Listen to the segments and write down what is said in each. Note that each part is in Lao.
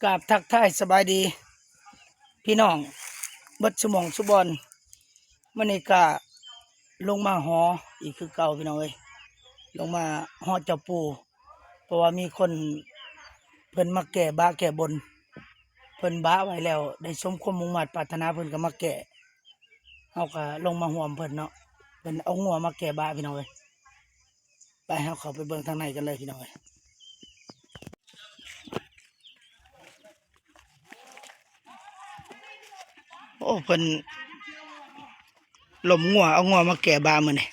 ກາບທັກທາຍສະບາຍດີພີ່ນ້ອງເບິດຊຸໝ່ອງຊຸບ່ອນ. ມື້ນີ້ກະລົງມາຫໍອີກຄືເກົ່າພີ່ນ້ອງເອີຍ, ລົງມາຫໍເຈົ້າປູ່ ເພາະວ່າມີຄົນເພິ່ນມາແກ້ບາແກ້ບົນ, ເພິ່ນບາໄວ້ແລ້ວໄດ້ສົມຄວາມມຸ່ງມາດປາດຖະໜາ ເພິ່ນກໍມາແກ້. ເຮົາກໍລົງມາຮ່ວມເພິ່ນເນາະ, ເພິ່ນເອົາງົວມາແກ້ບາພີ່ນ້ອງເອີຍ. ໄປ ເຮົາເຂົ້າໄປເບິ່ງທາງໃນກັນເລີຍພີ່ນ້ອງເອີຍ. ໂອ້ ເພິ່ນລົ້ມງົວ ເອົາງົວມາແກ້ບາມື້ນີ້.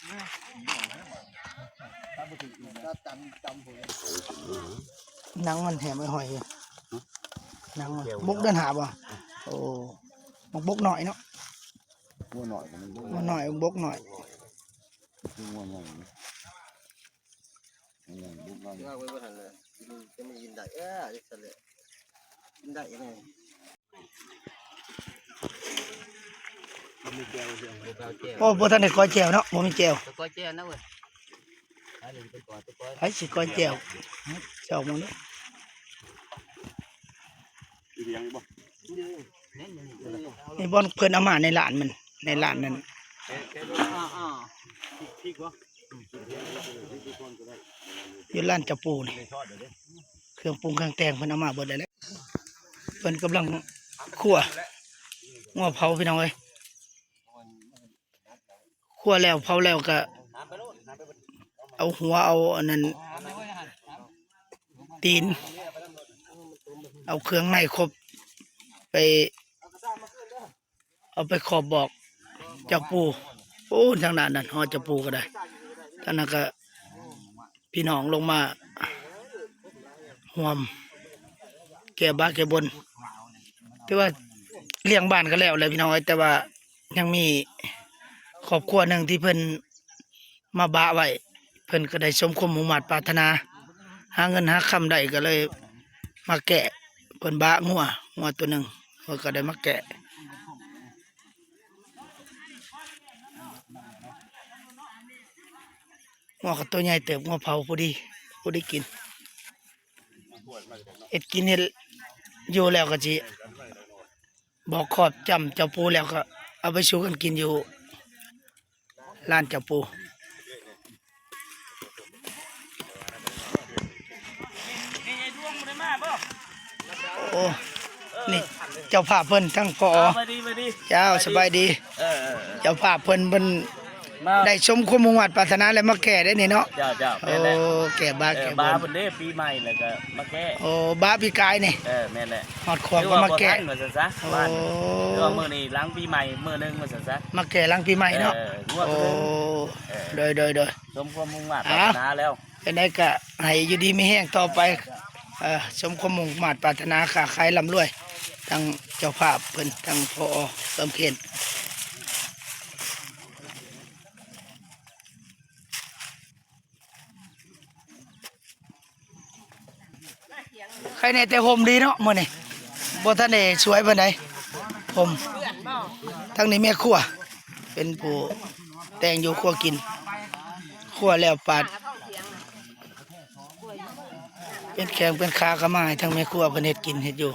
ໜັງມັນແຖມຫ້ອຍໆຢູ່ ໜັງມັນ ບົກເດືອນຫ້າບໍ່? ໂອ້ ບັກບົກນ້ອຍເນາະ. ງົວນ້ອຍ ງົວນ້ອຍ ບົກນ້ອຍ ງົວໃຫຍ່ ງົວໃຫຍ່ບົກນ້ອຍ. ວ່າໄວ້ບໍ່ທັນເລີຍ ກິນ ຈະໄດ້ກິນໄດ້ ເອີ ຈັ່ງຊັ້ນແຫຼະ ກິນໄດ້ແນ່. ບໍ່ມີແຈ່ວ ບໍ່ມີແຈ່ວ ໂອ້ ບໍ່ທັນໄດ້ກ້ອຍແຈ່ວເນາະ ບໍ່ມີແຈ່ວ ແຕ່ກ້ອຍແຈ່ວນະເວີຍ. ໃຜຊິກ້ອຍແຈ່ວ ຈອກມັນເດີ. ອີ່ຫຍັງອີກບໍ່? ນີ້ບ່ອນເພິ່ນເອົາມາໃນຮ້ານມັນ ໃນຮ້ານນັ້ນ ຢູ່ຮ້ານເຈົ້າປູ່ນີ້ ເຄື່ອງປຸງເຄື່ອງແຕ່ງເພິ່ນເອົາມາເບິດແລ້ວ. ເພິ່ນກຳລັງຂົ້ວງົວເຜົາພີ່ນ້ອງເອີຍ. ຂົ້ວແລ້ວເຜົາແລ້ວກະເອົາຫົວ ເອົາອັນນັ້ນ ຕີນ ເອົາເຄື່ອງໃນຄົບ ໄປ ເອົາໄປຂອບບອກເຈົ້າປູ່. ໂອ້ ທາງດ້ານນັ້ນຫໍເຈົ້າປູ່ກໍໄດ້, ທາງນັ້ນກະ ພີ່ນ້ອງລົງມາຮ່ວມແກ້ບາແກ້ບົນ. ຖືວ່າລ້ຽງບ້ານກໍແລ້ວແຫຼະພີ່ນ້ອງເອີຍ, ແຕ່ວ່າຍັງມີຄອບຄົວໜຶ່ງທີ່ເພິ່ນມາບາໄວ້, ເພິ່ນກໍໄດ້ສົມຄວາມມຸ່ງມາດປາດຖະໜາ, ຫາເງິນຫາຄຳໄດ້ກໍເລີຍມາແກ້. ເພິ່ນບາງົວ ງົວໂຕໜຶ່ງ, ເພິ່ນກໍໄດ້ມາແກ້. ງົວກໍໂຕໃຫຍ່ເຕີບ, ງົວເຜົາພໍດີ ພໍດີກິນ. ເຮັດກິນເຮັດຢູ່ແລ້ວກໍຊິບອກຂອບຈຳເຈົ້າປູ່, ແລ້ວກໍເອົາໄປສູ່ກັນກິນຢູ່ຮ້ານເຈົ້າປູ່. ໂອ້ ນີ້ເຈົ້າພາບເພິ່ນ ທັງ ພໍ ສະບາຍດີ ສະບາຍດີ. ເຈົ້າພາບເພິ່ນ ເພິ່ນໄດ້ສົມຄວາມມຸ່ງມາດປາດຖະໜາ ແລ້ວມາແກ້ໄດ້ນີ້ເນາະ. ເຈົ້າ ເຈົ້າ ແມ່ນແຫຼະ. ໂອ້ ແກ້ບາ ເອີ ແກ້ບົນ ບາເພິ່ນເດ້ ປີໃໝ່ແລ້ວກໍມາແກ້. ໂອ້ ບາປີກາຍນີ້. ເອີ ແມ່ນແຫຼະ. ຮອດຂວບກໍມາແກ້ ວ່າຊັ້ນຊະ. ໂອ້ ຖືວ່າມື້ນີ້ຫຼັງປີໃໝ່ມື້ໜຶ່ງວ່າຊັ້ນຊະ ມາແກ້ຫຼັງປີໃໝ່ເນາະ. ເອີ ງົວໂຕໜຶ່ງ. ໂອ້ ເອີ ໂດຍ ໂດຍ ໂດຍ ສົມຄວາມມຸ່ງມາດປາດຖະໜາແລ້ວ. ຈັ່ງໃດກໍໃຫ້ຢູ່ດີມີແຮງຕໍ່ໄປ, ເອີ ສົມຄວາມມຸ່ງມາດປາດຖະໜາ, ຄ້າຂາຍລ່ຳລວຍ. ທັງເຈົ້າພາບເພິ່ນ ທັງ ພໍ ເພີ່ມເຂດ. ໃຄແນ່ແຕ່ຮົ່ມດີເນາະມື້ນີ້, ບໍ່ທັນໄດ້ສວຍປານໃດ. ຮົ່ມ ທາງນີ້ແມ່ຄົວ ເປັນຜູ້ແຕ່ງຢູ່ຄົວກິນ, ຄົວແລ້ວປາດ ເປັນແຂ້ງເປັນຂາກໍມາໃຫ້ທາງແມ່ຄົວເພິ່ນເຮັດກິນເຮັດຢູ່.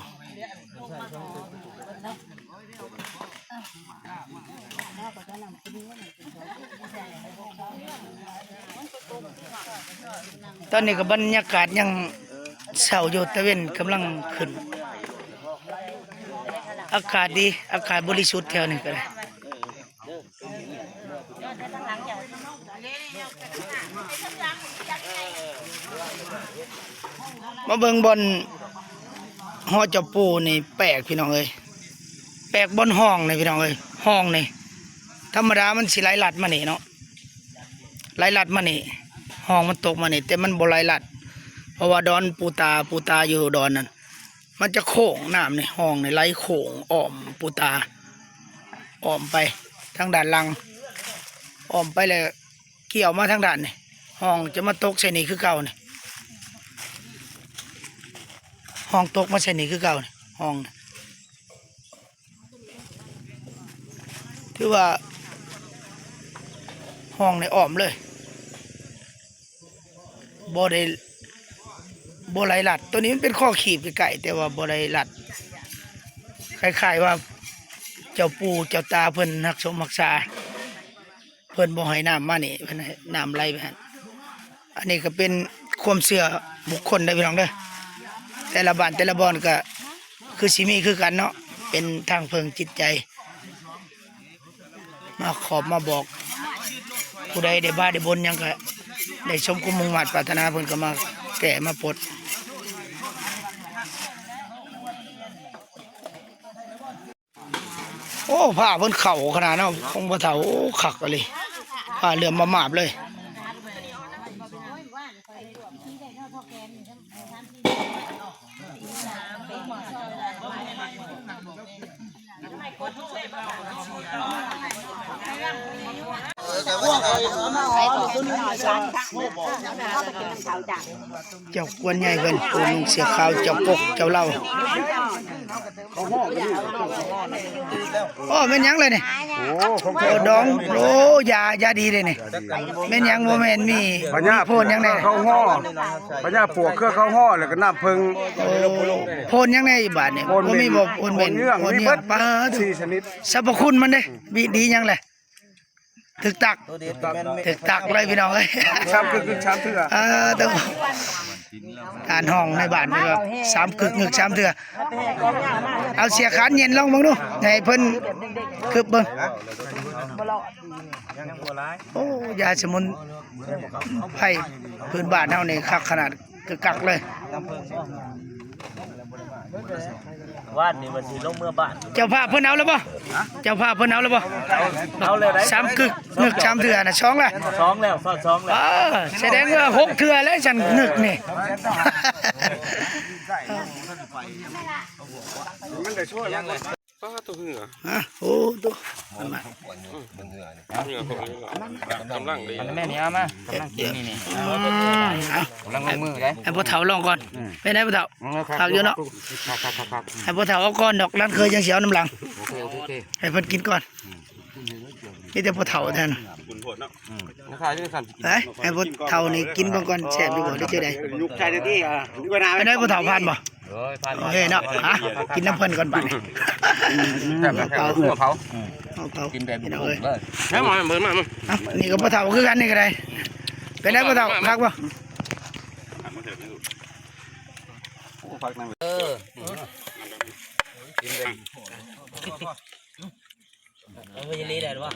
ຕອນນີ້ກໍບັນຍາກາດຍັງເຊົ້າຢູ່, ຕາເວັນກຳລັງຂຶ້ນ. ອາກາດດີ, ອາກາດບໍລິສຸດແຖວນີ້ກໍໄດ້. ມາເບິ່ງບ່ອນຫໍເຈົ້າປູ່ນີ້ແປກພີ່ນ້ອງເອີຍ, ແປກບ່ອນຮ່ອງນີ້ພີ່ນ້ອງເອີຍ. ຮ່ອງນີ້ທຳມະດາມັນຊິໄຫຼລັດມານີ້ເນາະ, ໄຫຼລັດມານີ້, ຮ່ອງມັນຕົກມານີ້, ແຕ່ມັນບໍ່ໄຫຼລັດ ເພາະວ່າດອນປູຕາ, ປູຕາຢູ່ດອນນັ້ນ ມັນຈະໂຄ້ງ, ນ້ຳໃນຮ່ອງນີ້ໄຫຼໂຄ້ງອ້ອມປູຕາ, ອ້ອມໄປທາງດ້ານຫຼັງ, ອ້ອມໄປແລ້ວກ່ຽວມາທາງດ້ານນີ້, ຮ່ອງຈະມາຕົກໃສ່ນີ້ຄືເກົ່ານີ້, ຮ່ອງຕົກມາໃສ່ນີ້ຄືເກົ່ານີ້, ຮ່ອງນີ້. ຖືວ່າຮ່ອງນີ້ອ້ອມເລີຍ, ບໍ່ໄດ້ ບໍ່ໄຫຼລັດ. ໂຕນີ້ມັນເປັນຄໍຄີບໃກ້ໆ ແຕ່ວ່າບໍ່ໄຫຼລັດ ຄ້າຍໆວ່າເຈົ້າປູ່ເຈົ້າຕາເພິ່ນຮັກສົມຮັກສາ ເພິ່ນບໍ່ໃຫ້ນ້ຳມານີ້ ເພິ່ນໃຫ້ນ້ຳໄຫຼໄປຫັ້ນ. ອັນນີ້ກໍເປັນຄວາມເຊື່ອບຸກຄົນເດີພີ່ນ້ອງເດີ ແຕ່ລະບ້ານແຕ່ລະບ່ອນກໍຄືຊິມີຄືກັນເນາະ ເປັນທາງເພິ່ງຈິດໃຈ ມາຂອບມາບອກ ຜູ້ໃດໄດ້ບາໄດ້ບຸນຫຍັງກໍໄດ້ສົມຄວາມມຸ່ງມາດປາດຖະໜາ ເພິ່ນກໍມາແກ້ມາປົດ. ໂອ້ ຜ້າເພິ່ນເຂົ້າຂະໜາດເນາະ ຂອງພໍ່ເຖົ້າ ໂອ້ ຄັກອີ່ຫຼີ ຜ້າເຫຼື້ອມມາບໆເລີຍ. ເຈົ້າກວນໃຫຍ່ເພິ່ນ ໂອ້ ນຸ່ງເສື້ອຂາວ ເຈົ້າປົກເຈົ້າເຫຼົ່າ. ໂອ້ ແມ່ນຫຍັງລະນີ້? ໂອ້ ຂອງແທ້ ໂອ້ ດອງ ໂອ້ ຢາ ຢາດີເດ້ນີ້. ແມ່ນຫຍັງ? ບໍ່ແມ່ນມີ ພະຍາດ ມີໂພນຫຍັງແດ່? ເຄື່ອເຂົ້າຫໍ້ ພະຍາດປວກເຄືອເຂົ້າຫໍ້ ແລ້ວກໍນ້ຳເຜິ້ງ. ໂອ້ ໂພນຫຍັງແດ່ອີກບາດນີ້? ໂພນເໝັນ ບໍ່ມີບໍ່? ໂພນເໝັນ ໂພນຫຍັງ ໂພນເໝັນ ມີເບິດ ປາດ ສີ່ຊະນິດ. ສັບພະຄຸນມັນເດ້ ມີດີຫຍັງແຫຼະ? ຖືກຕັກ ຖືກຕັກເລີຍພີ່ນ້ອງເອີຍ ສາມກຶກ ສາມເທື່ອ. ເອີ ທ່ານຮອງໃນບ້ານເພິ່ນວ່າ ສາມກຶກງຶກສາມເທື່ອ. ເອົາເສື້ອຂານເຢັນລອງເບິ່ງດູ ໃຫ້ເພິ່ນຄຶບເບິ່ງ. ໂອ້ ຢາສະໝຸນໄພພື້ນບ້ານເຮົານີ້ຄັກຂະໜາດ ຄືຄັກເລີຍ. ວານນີ້ວ່າຊິລົງເມືອບ້ານ ເຈົ້າພາບເພິ່ນເອົາແລ້ວບໍ່? ເຈົ້າພາບເພິ່ນເອົາແລ້ວບໍ່? ເອົາແລ້ວໄດ໋ ສາມກຶກງຶກສາມເທື່ອນະ ສອງລະ ສອງແລ້ວ ສອງແລ້ວ. ເອີ ສະແດງວ່າຫົກເທື່ອແລ້ວ ຊັ້ນງຶກນີ້. ມັນໄດ້ຊ່ວຍແລ້ວ. ປາດ ໂຕເຮືອ ຮະ ໂອ້ ໂຕ ມັນມາ ເຮືອພວກນີ້ກຳລັງດີ ແມ່ນີ້ເອົາມາ ກຳລັງກິນນີ້ ນີ້ ອືມ ເອົາ ກຳລັງລົງມືເດ້. ໃຫ້ພໍ່ເຖົ້າລອງກ່ອນ ອືມ ເປັນໃດພໍ່ເຖົ້າ? ອືມ ຄັກ ຄັກຢູ່ເນາະ ຄັກ ຄັກ ຄັກ ໃຫ້ພໍ່ເຖົ້າເອົາກ່ອນດອກ ຫຼານເຂີຍຈັ່ງຊິເອົານຳຫຼັງ. ໂອເຄ ໂອເຄ ໃຫ້ເພິ່ນກິນກ່ອນ ອືມ ມີແຕ່ພໍ່ເຖົ້າເທົ່ານັ້ນ ບຸນໂພດເນາະ. ອືມ ລາຄາຢູ່ຊັ້ນ ເອີຍ ໃຫ້ຜູ້ເຖົ້ານີ້ກິນເບິ່ງກ່ອນ ແຊບຢູ່ບໍ່ ຫຼືຈັ່ງໃດ? ຍຸກໃສ່ເດ້ຕິ ອ່າ ເປັນໃດຜູ້ເຖົ້າ ຜ່ານບໍ່? ໂອ້ຍ ຜ່ານ ໂອເຄເນາະ ອ່ະ ກິນນຳເພິ່ນກ່ອນບາດນີ້. ແຊບ ເຜົາ ເຜົາ ກິນແບບ ພີ່ນ້ອງເອີຍ ເອົາມາ ມາ ມາ ອ່ະ ນີ້ກໍພໍ່ເຖົ້າຄືກັນ ນີ້ກໍໄດ້. ເປັນໃດພໍ່ເຖົ້າ ຄັກບໍ່? ໂອ້ ພັກນັ່ງ ເອີ ກິນເລີຍ. ເອົາໄປເລີຍໄດ້ບໍ່?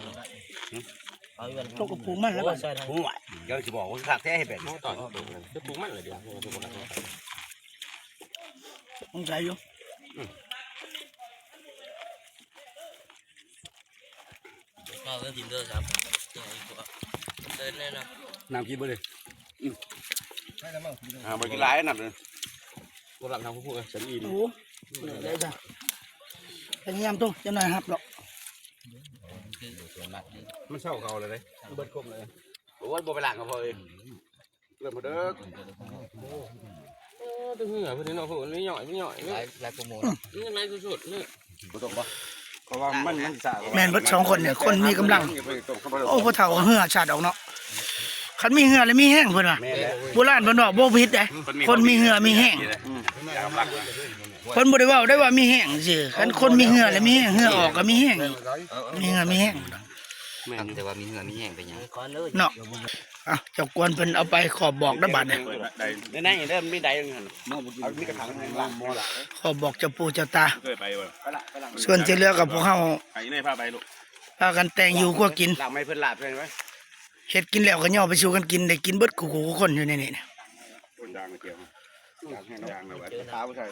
ເອົາຢູ່ ຕົກກັບປູກມັນແລ້ວ ໂອ້ຍ ຊ່ອຍທາງ ໂອ້ຍ ເຈົ້າຊິບອກວ່າຄັກແທ້ເຮັດແບບນີ້ ຕອນ ຄືປູກມັນລະດຽວ ສົງໄສຢູ່ ອືມ ເອົາເອົາກິນເດີ ເດີແນ່ນອນ ນ້ຳກິນເບິດເລີຍ. ອືມ ອ່າ ບໍ່ກິນຫຼາຍນ້ຳເດີ ບໍ່ຫຼັບທາງຜູ້ຜູ້ເອີຍ ສະອີ່ ໂອ້ ໄດ້ຈ້ະ ພະຍາຍາມໂຕ ຈັກໜ້ອຍຮັບດອກ ມັນເຊົາເຂົາເລີຍເດ້ ເບິດຄົມເລີຍ. ໂອ້ຍ ບໍ່ໄປລ້າງກໍພໍເອງ ເລີ່ມມາເດີ ເອີ ແຕ່ເຫື່ອເພິ່ນນີ້ເນາະ ເພິ່ນນີ້ຍ່ອຍ ນີ້ຍ່ອຍ ນີ້ ຫຼາຍ ຫຼາຍກວ່າໝູ່ ນີ້ຫຼາຍສຸດໆ ນີ້ ບໍ່ຕົກບໍ່? ເພາະວ່າມັນ ມັນສາ ແມ່ນເບິດສອງຄົນນີ້ ຄົນມີກຳລັງ. ໂອ້ ຜູ້ເຖົ້າເຫື່ອສາດອອກເນາະ ຄັນມີເຫື່ອແລ້ວມີແຮງເພິ່ນວ່າ ແມ່ນແຫຼະ ໂບລານເພິ່ນເວົ້າບໍ່ຜິດເດ້ ຄົນມີເຫື່ອມີແຮງ. ອືມ ເພິ່ນບໍ່ໄດ້ເວົ້າໄດ້ວ່າມີແຮງຊື່ ຄັນຄົນມີເຫື່ອແລ້ວມີແຮງ ເຫື່ອອອກກໍມີແຮງອີກ ມີເຫື່ອມີແຮງ ແມ່ນຢູ່ ແຕ່ວ່າມີເຫື່ອມີແຮງເປັນຫຍັງເນາະ. ອ່ະ ເຈົ້າກວນເພິ່ນເອົາໄປຂອບບອກເດີບາດນີ້ ໃນນັ້ນເດີ ມີໃດຫັ້ນ ເອົາມີກະຖາງໃຫ້ລ້າງ ຂໍບອກເຈົ້າປູ່ເຈົ້າຕາ ເຄີຍໄປບໍ່? ສ່ວນທີ່ເຫຼືອກໍພວກເຮົາ ໃຫ້ແມ່ພາໄປລູກ ພາກັນແຕ່ງຢູ່ຄົວກິນ ລ້າງໄມ້ເພິ່ນລາບໃສ່ໄວ້ ເຮັດກິນແລ້ວກໍຍໍໄປສູ່ກັນກິນ ໄດ້ກິນເບິດຄູ່ໆຄົນຢູ່ໃນນີ້.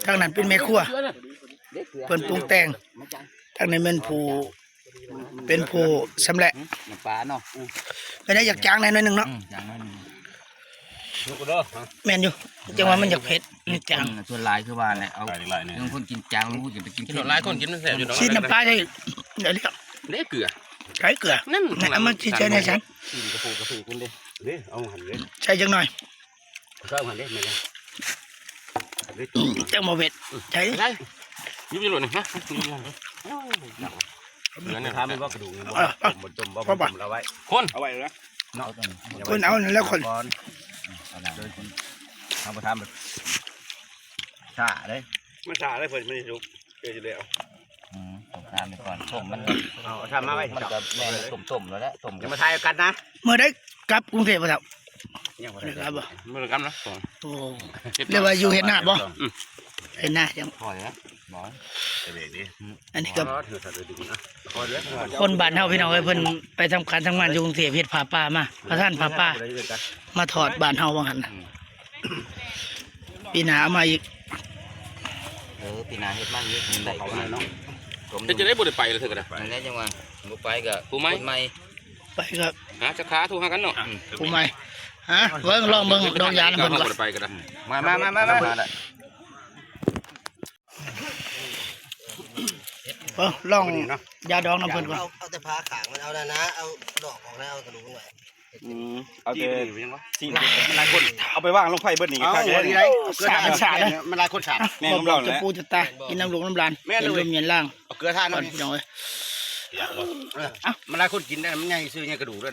ທາງນັ້ນເປັນແມ່ຄົວ ເພິ່ນປຸງແຕ່ງ ທາງນີ້ແມ່ນຜູ້ ເປັນຜູ້ຊຳແຫຼະ ນ້ຳປາເນາະ ເປັນໄດ້ຢາກຈາງແດ່ໜ້ອຍໜຶ່ງເນາະ ອືມ ຈາງໜ້ອຍໜຶ່ງ ແມ່ນຢູ່ ຈັ່ງວ່າມັນຢາກເຜັດ ມັນຈາງ ສ່ວນຫຼາຍຄືວ່າແຫຼະ ເອົາ ຫຼາຍໆນີ້ ບາງຄົນກິນຈາງ ບາງຄົນກິນໄປກິນ ສ່ວນຫຼາຍຄົນກິນແຊບຢູ່ດອກ ຊີ້ນນ້ຳປາໃສ່ ເຫຼືອ ເຫຼືອເກືອ ໃສ່ເກືອ ນັ້ນ ມັນຊິໃສ່ແນວຊັ້ນ ຊີ້ນກະປຸກກະປຸກມັນເດ້ ເດ້ ເອົາຫັ້ນເດ້ ໃສ່ຈັກໜ້ອຍ ເອົາຫັ້ນເດ້ ແມ່ນແລ້ວ ຈັກບໍ່ເວັດ ໃສ່ ໃສ່ ຢຸບຢູ່ໂລດນີ້ ຮະ ຢຸບຢູ່ຫັ້ນ ເຫຼືອນີ້ ຖາມວ່າກະດູກນີ້ບໍ່ ເອີ ຕົ້ມບໍ່ຕົ້ມ ບໍ່ຕົ້ມ ເອົາໄວ້ ຄົນ ເອົາໄວ້ເນາະ ເນາະ ຄົນເອົານັ້ນແຫຼະ ຄົນ ເອົາໄດ້ ເຮົາບໍ່ຖາມ ເອົາໄປ ຖ້າເດ້ ມັນຖ້າເດ້ ເພິ່ນມັນຊິສຸກ ເອີ ຊິແລ້ວ ອືມ ຕ້ອງຖາມໄປກ່ອນ ຕົ້ມມັນ ເອົາ ຖ້າມາໄວ້ ມັນກໍແມ່ນຕົ້ມໆ ແລ້ວແຫຼະ ຕົ້ມ ຢ່າມາຖ່າຍກັນນະ ເມື່ອໃດກັບກຸງເທບບໍ່ເຖົ້າ? ຍັງບໍ່ໄດ້ກັບບໍ່? ບໍ່ໄດ້ກັບນະ ໂອ້ ເຮັດ ເລີຍວ່າຢູ່ເຮັດນາບໍ່? ອືມ ເຮັດນາ ຍັງ ພໍແລ້ວ ບໍ່ ອັນນີ້ກໍ ອໍ ຖືກ ຄົນບ້ານເຮົາ ພີ່ນ້ອງເອີຍ ເພິ່ນໄປທຳການທຳງານຢູ່ກຸງເທບ ເຮັດຜ້າປ່າມາ ປະທານຜ້າປ່າມາທອດບ້ານເຮົາວ່າຊັ້ນ ອືມ ປີໜ້າເອົາມາອີກ ເອີ ປີໜ້າເຮັດມາອີກ ໄດ້ເນາະ ເຮັດຈັ່ງໃດບໍ່ໄດ້ໄປລະເທື່ອກໍໄດ້ ນັ້ນແຫຼະ ຈັ່ງວ່າບໍ່ໄປກໍຜູ້ໃໝ່ ຄົນໃໝ່ ໄປກໍຫາສາຂາໂທຫາກັນເນາະ ອືມ ຜູ້ໃໝ່ ຮະ ເບິ່ງ ລອງເບິ່ງດອກຢານຳເພິ່ນກ່ອນ ບໍ່ໄດ້ໄປກໍໄດ້ ມາ ມາ ມາ ມາ ມາ ເອີ ລອງຢາດອງນຳເພິ່ນກ່ອນ ເອົາ ເອົາແຕ່ຜາຂ້າງມັນ ເອົານັ້ນນະ ເອົາດອກອອກແລ້ວ ເອົາກະດູກມັນໄວ້ ອືມ ເອົາແຕ່ຊີ້ນ ມັນຫຼາຍຄົນ ເອົາໄປວາງລົງໄຟເບິດນີ້ ໂອ້ ຄັກແລ້ວ ມັນຫຼາຍຄົນສາບ ມັນຫຼາຍຄົນສາບ ແມ່ນ ເວົ້າກັບເຈົ້າປູເຈົ້າຕາ ກິນນຳລູກນຳຫຼານ ແມ່ນເລີຍ ເປັນລົມເຢັນລ່າງ ເອົາເກືອທານ ພີ່ນ້ອງເອີຍ ມັນຫຼາຍຄົນກິນໄດ້ ມັນໃຫຍ່ຊື່ໃຫຍ່ກະດູກເດ້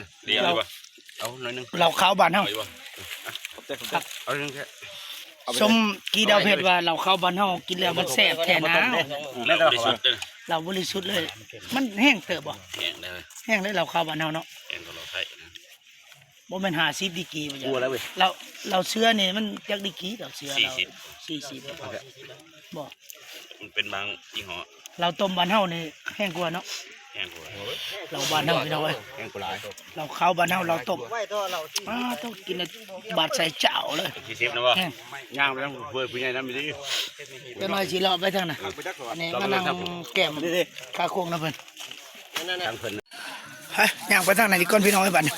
ເອົາໜ້ອຍໜຶ່ງ ເຫຼົ້າຂາວບ້ານເຮົາ ເອົາໜຶ່ງ ສົມກີດາວເພັດວ່າເຫຼົ້າຂາວບ້ານເຮົາກິນແລ້ວມັນແຊບແທ້ນາ ເຫຼົ້າບໍລິສຸດເລີຍ ມັນແຮງເຕີບບໍ່? ແຮງເດີ ແຮງເດີເຫຼົ້າຂາວບ້ານເຮົາເນາະ ແຮງກວ່າເຫຼົ້າໄທນະ ບໍ່ແມ່ນຫ້າສິບດີກຣີບໍ່? ເຫຼົ້າ ເຫຼົ້າເສືອນີ້ມັນຈັກດີກຣີ ເຫຼົ້າເສືອ ສີ່ສິບ ສີ່ສິບ ບໍ່ ມັນເປັນບາງຍີ່ຫໍ້ ເຫຼົ້າຕົ້ມບ້ານເຮົານີ້ແຮງກວ່າເນາະ ແຮງກວ່າ ເຫຼົ້າບ້ານເຮົາ ພີ່ນ້ອງເອີຍ ແຮງກວ່າຫຼາຍ ເຫຼົ້າຂາວບ້ານເຮົາ ເຫຼົ້າຕົ້ມ ອ້າ ຕ້ອງກິນບາດໃສ່ເຈົ້າເລີຍ ສີ່ສິບນະບໍ່? ຍ່າງໄປທາງເພື່ອນຜູ້ໃຫຍ່ນຳດີ ຈັກໜ້ອຍຊິເລາະໄປທາງນັ້ນ ອັນນີ້ມານັ່ງແກ້ມຄາໂຄງນຳເພິ່ນ ທາງເພິ່ນ ໄປ ຍ່າງໄປທາງນັ້ນອີກກ່ອນ ພີ່ນ້ອງເອີຍ ບັດນີ້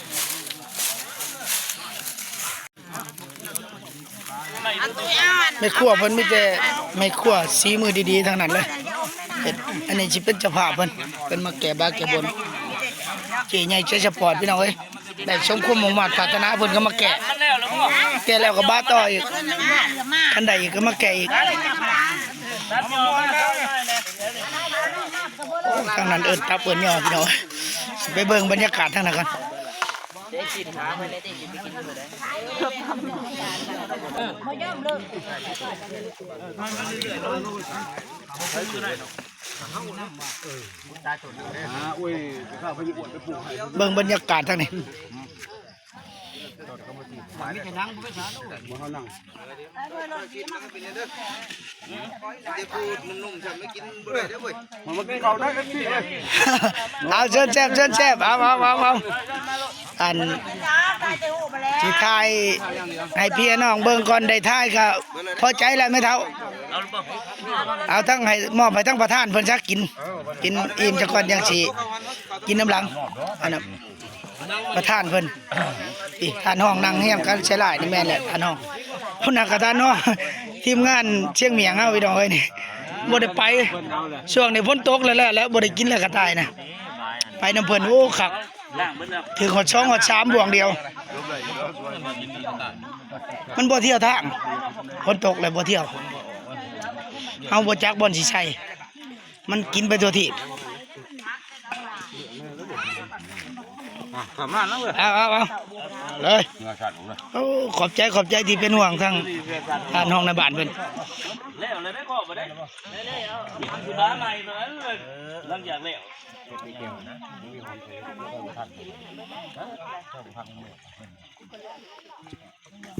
ແມ່ຄົວເພິ່ນມີແຕ່ແມ່ຄົວສີມືດີໆ ທັງນັ້ນເລີຍ ເຮັດ ອັນນີ້ຊິເປັນເຈົ້າພາບເພິ່ນ ເພິ່ນມາແກ້ບາດແກ້ບົນ ເຈ້ໃຫຍ່ໃຈສະປອດ ພີ່ນ້ອງເອີຍ ໄດ້ສົມຄວາມມຸ່ງມາດປາດຖະໜາ ເພິ່ນກໍມາແກ້ ແກ້ແລ້ວກໍບາດຕໍ່ອີກ ຄັນໄດ້ອີກກໍມາແກ້ອີກ ໂອ້ ທາງນັ້ນເອີ້ນຕັບເອີ້ນຍໍ ພີ່ນ້ອງ ໄປເບິ່ງບັນຍາກາດທາງນັ້ນກ່ອນ. ເບິ່ງບັນຍາກາດທາງນີ້ ເອົາ ເຊີນແຊບ ເຊີນແຊບ ເອົາ ເອົາ ເອົາ ເອົາ ອັນ ຊິຖ່າຍໃຫ້ພີ່ໃຫ້ນ້ອງເບິ່ງກ່ອນ ໄດ້ຖ່າຍກໍພໍໃຈແລ້ວແມ່ເຖົ້າ ເອົາທັງໃຫ້ ມອບໃຫ້ທັງປະທານເພິ່ນຊະ ກິນ ກິນອີ່ມຊະກ່ອນ ຈັ່ງຊິກິນນຳຫຼັງ ອັນນັ້ນ ປະທານເພິ່ນ ອີ່ ທ່ານຮອງນັ່ງຮຽງກັນໃສ່ຫຼາຍນີ້ແມ່ນແຫຼະ ທ່ານຮອງ ພຸ້ນນະກະທ່ານຮອງ ທີມງານຊຽງໝຽງເຮົາ ພີ່ນ້ອງເອີຍ ນີ້ ບໍ່ໄດ້ໄປ ຊ່ວງນີ້ຝົນຕົກແລ້ວ ແລ້ວບໍ່ໄດ້ກິນແລ້ວກະຕ່າຍນະ ໄປນຳເພິ່ນ ໂອ້ ຄັກ ຖືກຮອດສອງຮອດສາມບ່ວງດຽວ ມັນບໍ່ທ່ຽວທາງ ຝົນຕົກແລ້ວບໍ່ທ່ຽວ ເຮົາບໍ່ຈັກບ່ອນຊິໃສ່ ມັນກິນໄປທົ່ວທີບ ອ່ະ ປະມານນັ້ນເວີຍ ເອົາ ເອົາ ເອົາ ເລີຍ ໂອ້ ຂອບໃຈ ຂອບໃຈທີ່ເປັນຫ່ວງທາງທ່ານຮອງນາຍບ້ານເພິ່ນ ແລ້ວ ແລ້ວໄດ້ກໍບໍ່ໄດ້ ມີສຸດາໃໝ່ຕົວນັ້ນ ຫຼັງຈາກແລ້ວ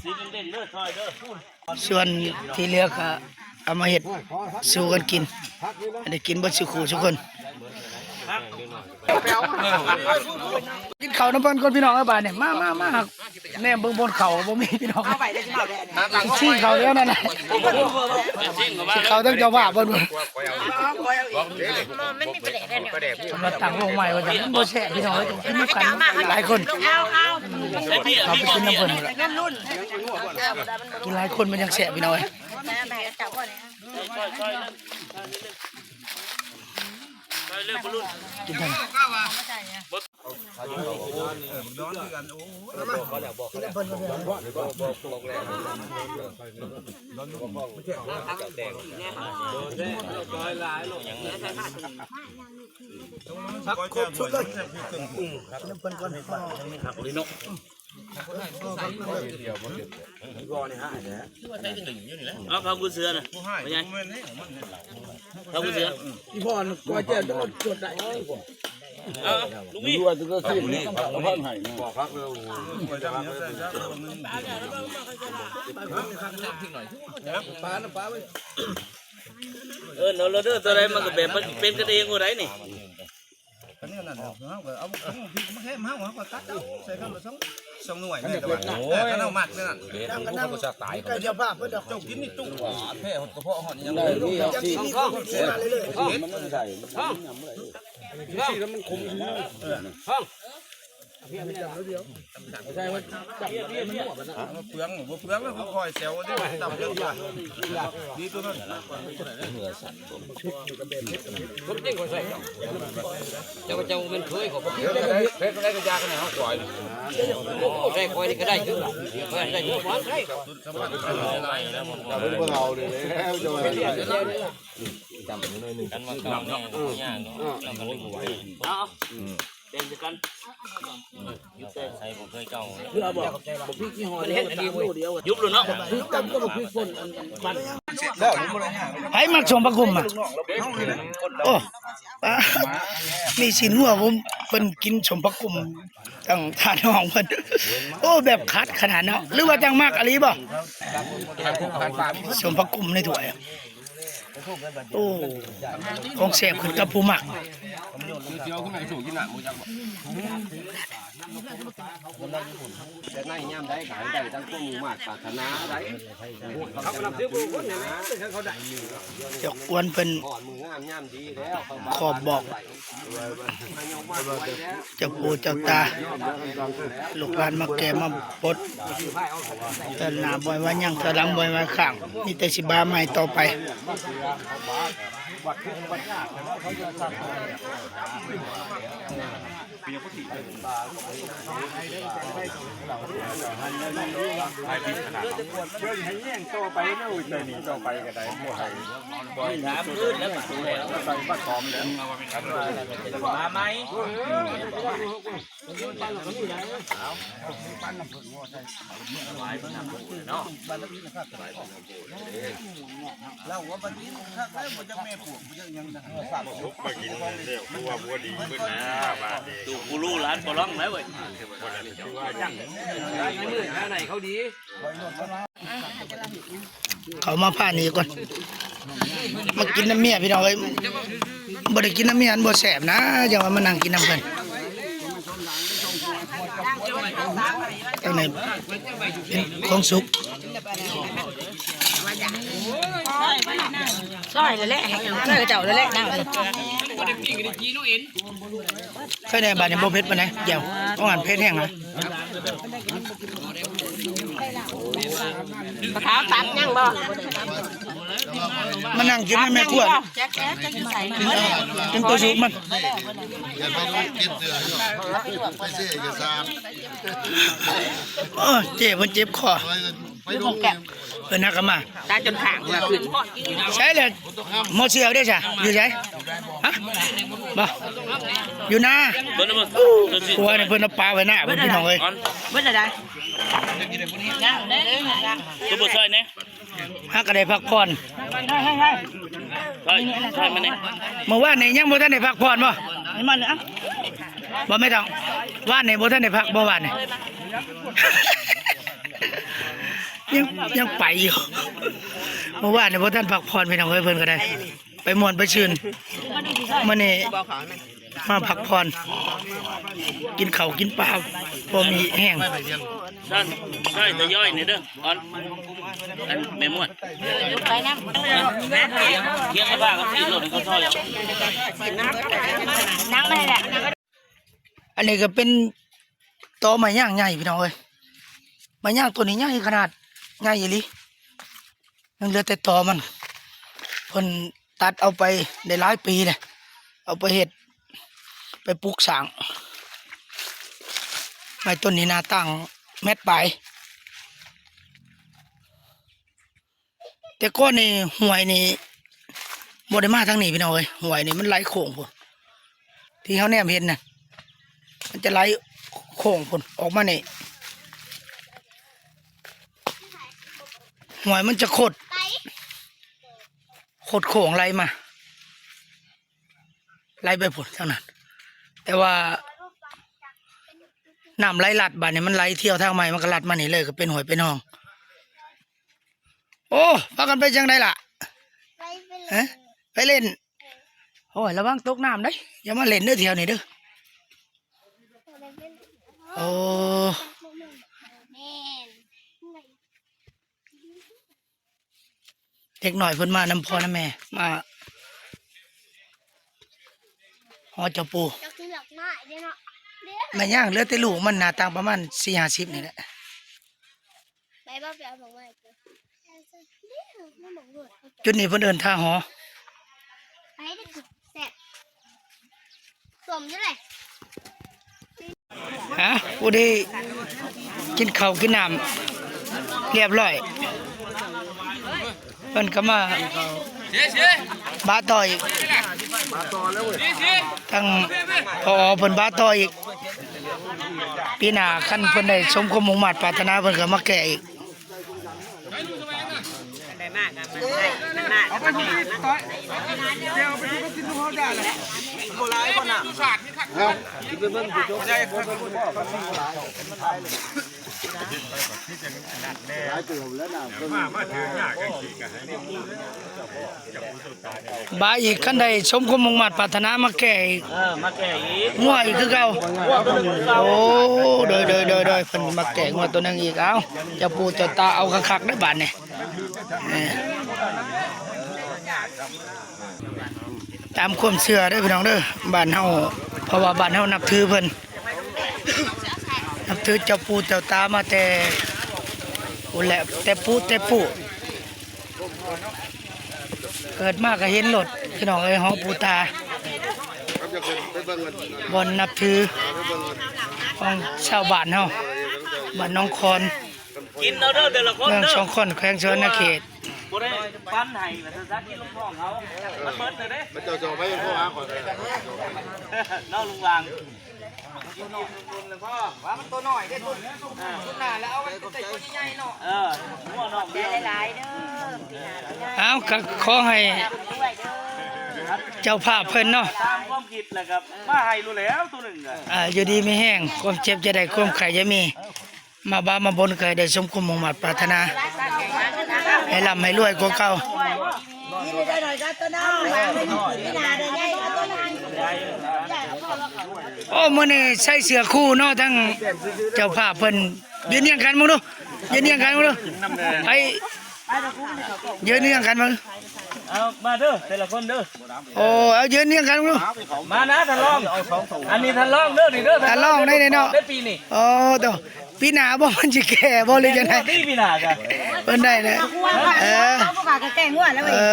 ສີເດັ່ນໆ ເດີ ຊອຍເດີ ສ່ວນທີ່ເຫຼືອກໍເອົາມາເຮັດສູ່ກັນກິນ ໃຫ້ໄດ້ກິນເບິດສູ່ຄູ່ສູ່ຄົນ ກິນເຂົ້ານຳເພິ່ນກ່ອນ ພີ່ນ້ອງເອີຍ ບາດນີ້ ມາ ມາ ມາ ແນມເບິ່ງບ່ອນເຂົ້າບໍ່ມີ ພີ່ນ້ອງ ຊິຊິງເຂົ້າແລ້ວນັ້ນນະ ຊິເຂົ້າທັງເຈົ້າພາບເພິ່ນ ມັນມີປາແດກແດ່ ສຳລັບຕັ້ງວົງໃໝ່ວ່າຊັ້ນ ມັນບໍ່ແຊບ ພີ່ນ້ອງເອີຍ ກິນນຳກັນຫຼາຍຄົນ ເອົາ ເອົາ ເຂົ້າໄປກິນນຳເພິ່ນພຸ້ນລະ ກິນຫຼາຍຄົນມັນຈັ່ງແຊບ ພີ່ນ້ອງເອີຍ ກິນເຖິງ ຄັກຄົບສຸດເລີຍ ເພິ່ນກ່ອນ ຄັກເລີຍເນາະ. ເອົາເຂົາກູເສືອນະ ພໍ່ໃຫຍ່ ເຂົາກູເສືອ ອີ່ພໍ່ນກໍຈະຈົດໄດ້ ເອົາ ເອົາ ລຸງມີ ເອີ້ນເອົາໂລດເດີ ຕົວໃດມັນກໍແບບມັນເປັນກັນເອງບໍ່ໄດ້ນີ້. ອັນນີ້ນັ້ນ ເຮົາກໍເອົາ ເຮົາກໍຕັດເອົາ ໃສ່ຄຳລະສອງ ສອງໜ່ວຍ ແມ່ນແຕ່ວ່າ ໂອ້ຍ ຄັນເຮົາມັກນັ້ນ ເຮັດມັນກໍບໍ່ຈັກຕາຍ ເຈົ້າພາບເພິ່ນດອກ ເຈົ້າກິນນີ້ຕູ້ ແພ້ຮອດກະເພາະຮອດຫຍັງ ເອີ ນີ້ ມັນໃສ່ ມັນຍຳບໍ່ໄດ້ ຊີ້ແລ້ວມັນຂົມ ເອີ ເປືອງ ບໍ່ເປືອງແລ້ວ ຄ່ອຍແຊວເດ້ ຕຳເທື່ອ ດີຕົວນັ້ນ ຄົນຈິງຂ້ອຍໃສ່ ເຈົ້າ ເຈົ້າແມ່ນເຄີຍ ເຮັດ ເຮັດ ເຮັດໄດ້ກໍຢາກໃຫ້ເຮົາຊ່ອຍ ໂອ້ ໃສ່ຂ້ອຍນີ້ກໍໄດ້ຄືກັນ ຂ້ອຍໄດ້ຄືກັນ ເພິ່ນບໍ່ເອົາເລີຍ ເຈົ້າວ່າ ກັນວ່າເກົ່າເນາະ ຍາກເນາະ ມັນກໍເລີຍບໍ່ໄຫວ ເອົາ ແບ່ງໃສ່ກັນ ໃສ່ບໍ່ເຄີຍເກົ່າ ເພື່ອບອກບໍ່ພລິກຍີ່ຫໍ້ດຽວ ສາມໂລດຽວ ຍຸບໂລດເນາະ ຄືກັນກັບບໍ່ພລິກຝົນ ອັນ ອັນບັດ ໃຜມັກສົ້ມຜັກກຸ້ມອະ? ໂອ້ ປາ ນີ້ຊີ້ນງົວ ເພິ່ນ ເພິ່ນກິນສົ້ມຜັກກຸ້ມ ທາງທ່ານຮອງເພິ່ນ ໂອ້ ແບບຄັດຂະໜາດເນາະ ຫຼືວ່າຈັ່ງມັກອີ່ຫຼີບໍ່? ສົ້ມຜັກກຸ້ມໃນຖ້ວຍ ໂອ້ ຂອງແຊບຂຶ້ນກັບຜູ້ມັກ ດຽວຂຶ້ນມາໃຫ້ໂຊກິນນ້ຳບໍ່ຈັກບໍ່ ແຕ່ໃນຍາມໃດກໍໃຫ້ໄດ້ດັ່ງຄວາມມຸ່ງມາດປາດຖະໜາໄດ໋ ເຂົາກໍນັບຖືຜູ້ຄົນນີ້ແຫຼະ ເຂົາໄດ້ ເຈົ້າຄວນເພິ່ນ ຮອດມື້ງາມຍາມດີແລ້ວ ຂອບບອກ ເຈົ້າປູ່ເຈົ້າຕາ ລູກຫຼານມາແກ່ມາປົດ ເທື່ອໜ້າບໍ່ໃຫ້ວ່າຍັງ ເທື່ອຫຼັງບໍ່ໃຫ້ວ່າຄ້າງ ມີແຕ່ຊິບາໃໝ່ຕໍ່ໄປ. ເບິ່ງໃຫ້ແຍງຕໍ່ໄປເນາະ ເຈົ້ານີ້ຕໍ່ໄປກໍໄດ້ ບໍ່ໃຫ້ ບໍ່ໃຫ້ຖາມຄືນແລ້ວ ໃສ່ບັດປອມແລ້ວ ມາໃໝ່ ເຮົາວ່າບັດນີ້ຄັກແລ້ວ ບໍ່ຈັກແມ່ປວກ ບໍ່ຈັກຫຍັງ ໄປກິນແລ້ວ ຜົວ ຜົວດີຂຶ້ນນະ ບາດນີ້ ຕູກກູຣູຫຼານປະລອງແລ້ວເວີຍ ໃນມື້ທາງໃນເຂົາດີ ເຂົາມາຜ່ານນີ້ກ່ອນ ມາກິນນຳເມຍພີ່ນ້ອງເອີຍ ບໍ່ໄດ້ກິນນຳເມຍມັນບໍ່ແຊບນະ ຈັ່ງວ່າມານັ່ງກິນນຳເພິ່ນ ຈັ່ງໃດເປັນຂອງສຸກ ຊ່ອຍແລ້ວແຫຼະ ຊ່ອຍເຈົ້າແລ້ວແຫຼະ ນັ່ງ ໃຄແດ່ ບາດນີ້ບໍ່ເຜັດປານໃດ ແຈ່ວ ຂອງອັນເຜັດແຮງນະ ປາຂາວຕັບຍັງບໍ່? ມານັ່ງກິນໃນແມ່ຄົວ ແຈກໆ ກິນ ກິນໂຕສຸກມັນ ໂອ້ ເຈ້ເພິ່ນເຈັບຄໍ ເພິ່ນຫາກະມາ ຕາຈົນຂ້າງວ່າຂຶ້ນ ໃສລະ ໝໍເຊວເດ້ຊະ ຢູ່ໃສ? ຮະ ບໍ່ ຢູ່ນາ ເບິດແລ້ວບໍ່? ໂອ້ຍ ຜົວນີ້ເພິ່ນເອົາປາໄວ້ນາເພິ່ນ ພີ່ນ້ອງເອີຍ ເບິດແລ້ວໃດ ຄືບໍ່ຊ່ອຍແດ່ ຫາກະໄດ້ພັກຜ່ອນ ໃຊ່ ໃຊ່ ມານີ້ ມື້ວານນີ້ຍັງບໍ່ທັນໄດ້ພັກຜ່ອນບໍ່? ນີ້ມັນ ບໍ່ແມ່ນດອກ ວານນີ້ບໍ່ທັນໄດ້ພັກບໍ່ ວານນີ້ ຍັງ ຍັງໄປຢູ່ ມື້ວານນີ້ບໍ່ທັນພັກຜ່ອນ ພີ່ນ້ອງເອີຍ ເພິ່ນກໍໄດ້ ໄປມ່ວນໄປຊື່ນ ມື້ນີ້ມາພັກຜ່ອນ ກິນເຂົ້າກິນປາ ພໍມີແຮງ ຊັ້ນ ຊ່ອຍທະຍອຍແດ່ເດີ ອອນ ອັນແມ່ມວນ ທຽງກັບພາກັບຕີນໂລດໃຫ້ເຂົາຊ່ອຍ ນັ່ງມາແຫຼະ ອັນນີ້ກໍເປັນ ຕໍໄມ້ຍາງໃຫຍ່ ພີ່ນ້ອງເອີຍ ໄມ້ຍາງຕົ້ນນີ້ໃຫຍ່ຂະໜາດ ໃຫຍ່ອີ່ຫຼີ ຍັງເຫຼືອແຕ່ຕໍມັນ ເພິ່ນຕັດເອົາໄປໄດ້ຫຼາຍປີແລ້ວ ເອົາໄປເຮັດ ໄປປຸກສ້າງ ໄມ້ຕົ້ນນີ້ໜ້າຕັ້ງແມັດປາຍ. ແຕ່ກ່ອນນີ້ຫ້ວຍນີ້ບໍ່ໄດ້ມາທາງນີ້ພີ່ນ້ອງເອີຍ ຫ້ວຍນີ້ມັນໄຫຼໂຄ້ງພຸ້ນ ທີ່ເຮົາແນມເຫັນນະ ມັນຈະໄຫຼໂຄ້ງພຸ້ນ ອອກມານີ້ ຫ້ວຍມັນຈະຄົດ ຄົດໂຄ້ງໄຫຼມາ ໄຫຼໄປພຸ້ນທາງນັ້ນ ແຕ່ວ່ານ້ຳໄຫຼລັດ ບາດນີ້ມັນໄຫຼທ່ຽວທາງໃໝ່ ມັນກໍລັດມານີ້ເລີຍ ກໍເປັນຫ້ວຍເປັນຮ່ອງ. ໂອ້ ພາກັນໄປຈັ່ງໃດລະ? ໄປ ໄປເຫຼັ້ນ ຮະ? ໄປເຫຼັ້ນ. ໂອ້ຍ ລະວັງຕົກນ້ຳເດ້ ຢ່າມາເຫຼັ້ນເດີ ແຖວນີ້ເດີ. ໂອ້ ແມ່ນ ເດັກນ້ອຍເພິ່ນມານຳພໍ່ນຳແມ່ ມາຫໍເຈົ້າປູ່. ດອກດອກໄມ້ເດ້ເນາະ ແມ່ນຫຍັງ ເຫຼືອແຕ່ລູກມັນ ໜ້າຕ່າງປະມານສີ່ຫ້າສິບນີ້ແຫຼະ. ໄປບໍ່ ໄປເອົາດອກໄມ້ ຈຸດນີ້ເພິ່ນເອີ້ນທ່າຫໍ. ໄປເດີ ແຊບ ສົ້ມຢູ່ເລີຍ. ຮະ ຜູ້ທີ່ກິນເຂົ້າກິນນ້ຳຮຽບຮ້ອຍ ເພິ່ນກໍມາບາຕໍ່ອີກ ທາງ ຜອ ເພິ່ນບາຕໍ່ອີກ. ປີໜ້າຄັນເພິ່ນໄດ້ສົມຄວາມມຸ່ງມາດປາດຖະໜາ ເພິ່ນກໍມາແກ້ອີກ. ໄດ້ມາກະມັນໄດ້ ມັນມາກະມັນແຮງເນາະ. ບາອີກ ຄັນໄດ້ສົມຄວາມມຸ່ງມາດປາດຖະໜາມາແກ້ອີກ. ເອີ ມາແກ້ອີກ ງົວອີກຄືເກົ່າ. ງົວໂຕໜຶ່ງຄືເກົ່າ. ໂອ້ ໂດຍ ໂດຍ ໂດຍ ໂດຍ ເພິ່ນມາແກ້ງົວໂຕໜຶ່ງອີກ. ເອົ້າ ເຈົ້າປູ່ເຈົ້າຕາເອົາຄັກໆເດີບາດນີ້. ເອີ ຕາມຄວາມເຊື່ອເດີພີ່ນ້ອງເດີ ບ້ານເຮົາ ເພາະວ່າບ້ານເຮົານັບຖືເພິ່ນ ນັບຖືເຈົ້າປູ່ເຈົ້າຕາມາແຕ່ພຸ້ນແຫຼະ ແຕ່ປູ່ແຕ່ປູ່. ເກີດມາກໍເຫັນໂລດພີ່ນ້ອງເອີຍ ຫໍປູ່ຕາ ບ່ອນນັບຖືຂອງຊາວບ້ານເຮົາ ບ້ານໜອງຄອນ ກິນເອົາເດີແຕ່ລະຄົນເດີ ເມືອງສອງຄອນ ແຂວງສະຫວັນນະເຂດ. ບໍ່ໄດ້ປັນໃຫ້ວ່າຊັ້ນຊະ ກິນລົງທ້ອງເຮົາ ມັນເບິດແລ້ວເດ້. ເຈົ້າຈະໄປໂທຫາຂ້ອຍເນາະ ລຸງຫວ່າງ. ວ່າມັນໂຕນ້ອຍເດ້ ຕົ້ນໜ້າແລ້ວເອົາໄວ້ໃສ່ໂຕໃຫຍ່ໆເນາະ. ເອີ ຫົວນ້ອງດຽວ ຫຼາຍໆເດີ. ເອົາ ກໍຂໍໃຫ້ເຈົ້າພາບເພິ່ນເນາະ ຕາມຄວາມຄິດແລ້ວກໍມາໃຫ້ໂລດແລ້ວໂຕໜຶ່ງກໍ ອ່າ ຢູ່ດີມີແຮງ ຄວາມເຈັບຢ່າໄດ້ ຄວາມໄຂ້ຢ່າມີ. ມາບ້າມາບົນ ກໍໃຫ້ໄດ້ສົມຄວາມມຸ່ງມາດປາດຖະໜາ ໃຫ້ລ່ຳໃຫ້ລວຍກວ່າເກົ່າ. ໂອ້ ມື້ນີ້ໃສ່ເສື້ອຄູ່ເນາະ ທັງເຈົ້າພາບເພິ່ນ ຢືນຮຽງກັນເບິ່ງດູ ຢືນຮຽງກັນເບິ່ງດູ ໃຫ້ ຢືນຮຽງກັນເບິ່ງ. ເອົາ ມາເດີແຕ່ລະຄົນເດີ. ໂອ້ ເອົາ ຢືນຮຽງກັນເບິ່ງດູ ມານະ ທ່ານລອງ. ອັນນີ້ທ່ານລອງເດີ ນີ້ເດີ ທ່ານລອງໄດ້ເນາະ ໄດ້ປີນີ້. ໂອ້ ໂຕ ປີໜ້າບໍ່ ມັນຊິແກ່ບໍ່ ຫຼືຈັ່ງໃດ? ປີໜ້າກະ ເພິ່ນໄດ້ແລ້ວ. ເອີ ເຮົາບໍ່ກະແກ່ງົວແລ້ວເວີຍ. ເອີ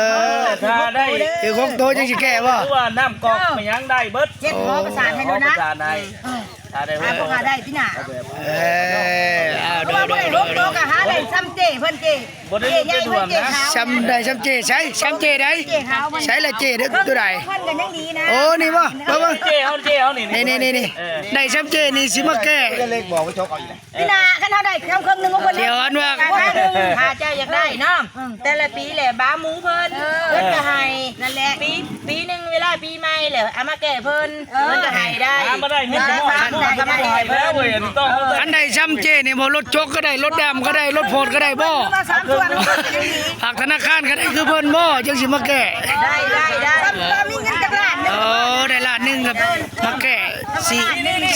ຖ້າໄດ້ຖືກຫົກໂຕຈັ່ງຊິແກ່ບໍ່? ຄືວ່ານ້ຳກອກ ເອີ ໄປຫຍັງໄດ້ເບິດ. ເຮັດຫໍປະສານໃຫ້ໂລດນະ ປະສານໃຫ້. ເອີ ຖ້າໄດ້ຫົກໂຕ ຖ້າບໍ່ຫາໄດ້ປີໜ້າ. ເອີ ເອົາ ໂດຍ ໂດຍ ໂດຍ ໂດຍ ຫາໄດ້ຊ່ຳເຈ້ເພິ່ນເຈ້ ບໍ່ໄດ້ເລື່ອງເປັນຫ່ວງນະ ຊ່ຳໄດ້ຊ່ຳເຈ້ໃສ ຊ່ຳເຈ້ໃດ ເຈ້ຂາວມັນ ໃສລະເຈ້ເດີ ໂຕໃດ? ເພິ່ນກໍຍັງດີນະ. ໂອ້ ນີ້ບໍ່ ເບິ່ງ ເຈົ້າ ເຈົ້ານີ້ ນີ້ ນີ້ ນີ້ ນີ້ ເອີ ໄດ້ຊ່ຳເຈ້ນີ້ຊິມາແກ້ ເລັກບອກໄປຈົກເອົາອີກ. ປີໜ້າຄັນເຮົາໄດ້ເອົາເຄິ່ງໜຶ່ງຂອງເພິ່ນ ດຽວອັນວ່າ ຖ້າເຈົ້າຢາກໄດ້ເນາະ ອືມ ແຕ່ລະປີແຫຼະ ບາໝູເພິ່ນ ເອີ ເພິ່ນກໍໃຫ້ ນັ້ນແຫຼະ ປີ ປີໜຶ່ງເວລາປີໃໝ່ແຫຼະ ເອົາມາແກ້ເພິ່ນ ເອີ ເພິ່ນກໍໃຫ້ໄດ້ ມາບໍ່ໄດ້ ມີສະໝໍ ໄດ້ ໄດ້ ໄດ້ ໄດ້ ໄດ້ ໄດ້ ໄດ້ ຄັນໄດ້ຊ່ຳເຈ້ນີ້ບໍ່ ລົດຈົກກໍໄດ້ ລົດດຳກໍໄດ້ ລົດໂພດກໍໄດ້ບໍ່? ພາກທະນາຄານກໍໄດ້ຄືເພິ່ນບໍ່ ຈັ່ງຊິມາແກ້? ໄດ້ ໄດ້ ໄດ້ ມີເງິນຈັກລ້ານໜຶ່ງ ໂອ້ ໄດ້ລ້ານໜຶ່ງກໍມາແກ້ ຊິ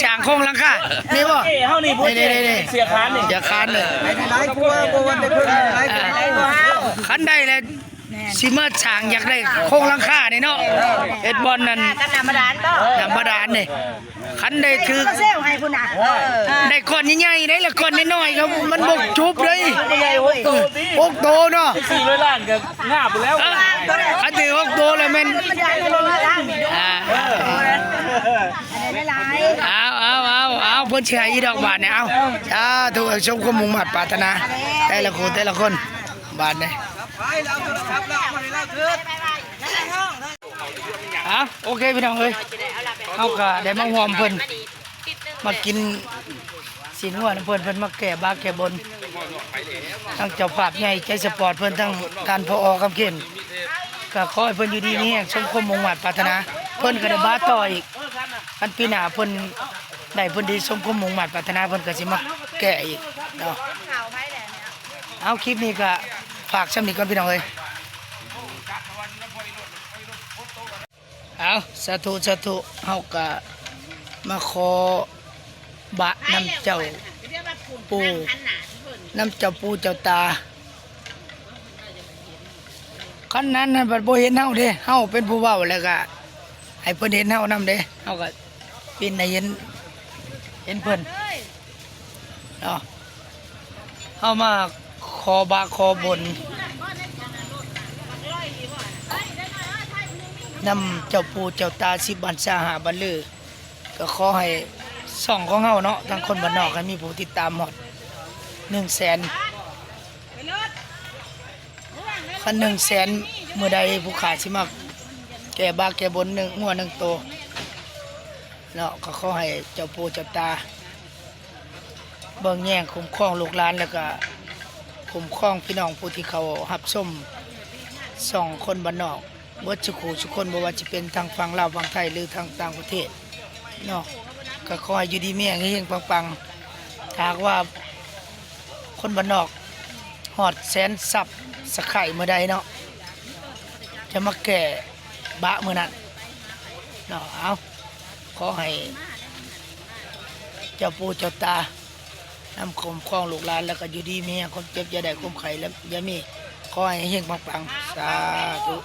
ສ້າງໂຄງຫຼັງຄາ ນີ້ບໍ່? ເຮົານີ້ບໍ່ ນີ້ ນີ້ ນີ້ ເສຍຄານນີ້ ເສຍຄານເລີຍ. ຫຼາຍກວ່າບໍ່ວ່າແຕ່ເພິ່ນ ຫຼາຍກວ່າເຮົາ ຄັນໄດ້ແລ້ວ ຊິມາສ້າງ ຢາກໄດ້ໂຄງຫຼັງຄານີ້ເນາະ ເຮັດບ່ອນນັ້ນ ກັບນ້ຳບາດານບໍ່? ນ້ຳບາດານນີ້ ຄັນໄດ້ຖືກ ເຊວໃຫ້ພຸ້ນນະ ໄດ້ກ້ອນໃຫຍ່ໆໄດ໋ ລະກ້ອນນ້ອຍໆກໍມັນບໍ່ຈົບເດ້. ຫົກໂຕເນາະ ສີ່ຮ້ອຍລ້ານກໍງາບພຸ້ນແລ້ວ. ເອີ ຄັນຖືກຫົກໂຕແລ້ວແມ່ນ ອ່າ ເອົາ ເອົາ ເອົາ ເອົາ ເພິ່ນຊິໃຫ້ອີດອກບາດນີ້. ເອົາ ສາທຸ ສົມຄວາມມຸ່ງມາດປາດຖະໜາ ແຕ່ລະຄູ່ແຕ່ລະຄົນ ບາດນີ້. ອ່າ ໂອເຄພີ່ນ້ອງເອີຍ ເຮົາກໍໄດ້ມາຮ່ວມເພິ່ນ ມາກິນຊີ້ນງົວນຳເພິ່ນ ເພິ່ນມາແກ້ບາແກ້ບົນ ທັງເຈົ້າພາບໃຫຍ່ໃຈສະປອດເພິ່ນ ທັງທ່ານ ຜອ ຄຳເຂັນ ກໍຂໍໃຫ້ເພິ່ນຢູ່ດີມີແຮງ ສົມຄວາມມຸ່ງມາດປາດຖະໜາ ເພິ່ນກໍໄດ້ບາຕໍ່ອີກ ຄັນປີໜ້າເພິ່ນໄດ້ເພິ່ນດີ ສົມຄວາມມຸ່ງມາດປາດຖະໜາ ເພິ່ນກໍຊິມາແກ້ອີກເນາະ. ເອົາ ຄລິບນີ້ກໍຝາກຊ່ຳນີ້ກ່ອນ ພີ່ນ້ອງເອີຍ. ເອົາ ສາທຸ ສາທຸ ເຮົາກະມາຂໍບະນຳເຈົ້າປູ່ ນຳເຈົ້າປູ່ເຈົ້າຕາ ຄັນນັ້ນນະບັດບໍ່ເຫັນເຮົາເດ້ ເຮົາເປັນຜູ້ເວົ້າ ແລ້ວກະໃຫ້ເພິ່ນເຫັນເຮົານຳເດ້ ເຮົາກະປິ່ນໃຫ້ເຫັນ ເຫັນເພິ່ນເນາະ. ເຮົາມາຂໍບາກຂໍບຸນນຳເຈົ້າປູ່ເຈົ້າຕາ ສິບວັນຊາຫ້າບັນລື ກໍຂໍໃຫ້ຊ່ອງຂອງເຮົາເນາະ ທາງຄົນບ້ານນອກ ໃຫ້ມີຜູ້ຕິດຕາມຮອດໜຶ່ງແສນ ຄັນໜຶ່ງແສນມື້ໃດ ຜູ້ຂ້າຊິມາແກ້ບາກແກ້ບຸນໜຶ່ງ ງົວໜຶ່ງໂຕເນາະ ກໍຂໍໃຫ້ເຈົ້າປູ່ເຈົ້າຕາ ເບິ່ງແຍງຄຸ້ມຄອງລູກຫຼານ ແລ້ວກະຄຸ້ມຄອງພີ່ນ້ອງຜູ້ທີ່ເຂົ້າຮັບຊົມຊ່ອງຄົນບ້ານນອກເບິດສູ່ຄູ່ສູ່ຄົນ ບໍ່ວ່າຈະເປັນທາງຝັ່ງລາວຝັ່ງໄທ ຫຼື ທາງຕ່າງປະເທດເນາະ ກໍຂໍໃຫ້ຢູ່ດີມີແຮງ ເຮັງໆ ປັງໆ. ຖ້າຫາກວ່າຄົນບ້ານນອກຮອດແສນຊັບສະໄຄເມື່ອໃດເນາະ ຈະມາແກ້ບາກມື້ນັ້ນເນາະ. ເອົາ ຂໍໃຫ້ເຈົ້າປູ່ເຈົ້າຕາ ນຳຄຸ້ມຄອງລູກຫຼານ ແລ້ວກໍຢູ່ດີມີແຮງ ຄວາມເຈັບຢ່າໄດ້ ຄວາມໄຂ້ຢ່າມີ ຂໍໃຫ້ເຮັງໆ ປັງໆ ສາທຸ.